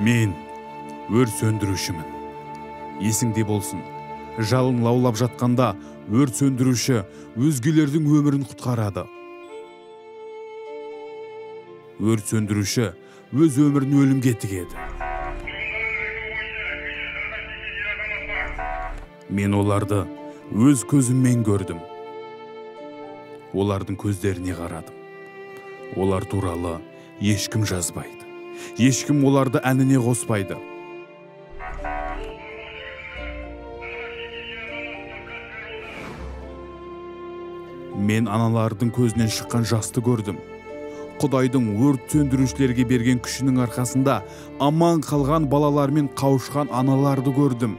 Мен өрт сөндірушімін. Есіңде болсын, жалын лаулап жатқанда өрт сөндіруші өзгелердің өмірін құтқарады. Өрт сөндіруші өз өмірін өлімге тігеді. Мен оларды өз көзіммен көрдім. Олардың көздеріне қарадым. Олар туралы ешкім жазбайды. Ешкім оларды әніне қоспайды. Мен аналардың көзінен шыққан жасты көрдім. Құдайдың өрт сөндірушілерге берген күшінің арқасында аман қалған балалармен қауышқан аналарды көрдім.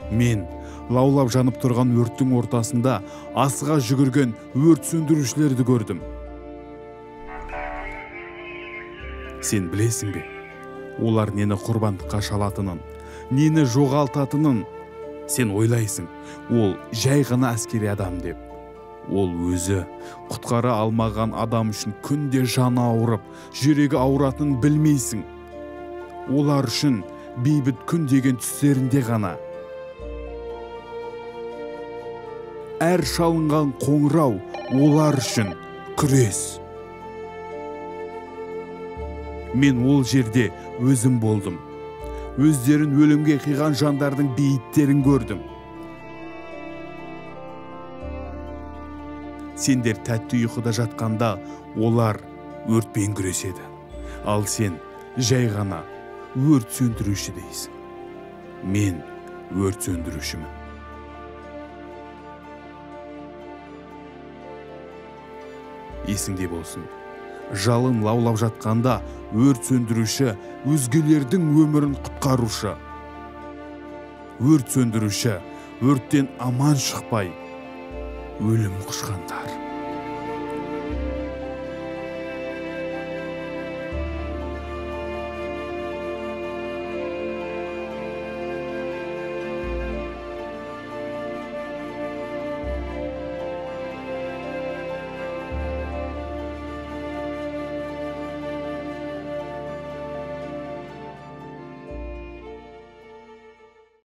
Мен лаулап жанып тұрған өрттің ортасында асыға жүгірген өрт сөндірушілерді көрдім. Сен білесің бе, олар нені құрбандыққа шалатынын, нені жоғалтатынын? Сен ойлайсың, ол жай ғана әскери адам деп. Ол өзі құтқара алмаған адам үшін күнде жаны ауырып, жүрегі ауыратынын білмейсің. Олар үшін бейбіт күн деген түстерінде ғана. Әр шалынған қоңырау олар үшін күрес. Мен ол жерде өзім болдым. Өздерін өлімге қиған жандардың бейіттерін көрдім. Сендер тәтті ұйқыда жатқанда олар өртпен күреседі. Ал сен жай ғана өрт сөндіруші дейсің. Мен өрт сөндірушімін. Есіңде болсын, жалын лаулап жатқанда өрт сөндіруші өзгелердің өмірін құтқарушы. Өрт сөндіруші өрттен аман шықпай өлім құшқандар.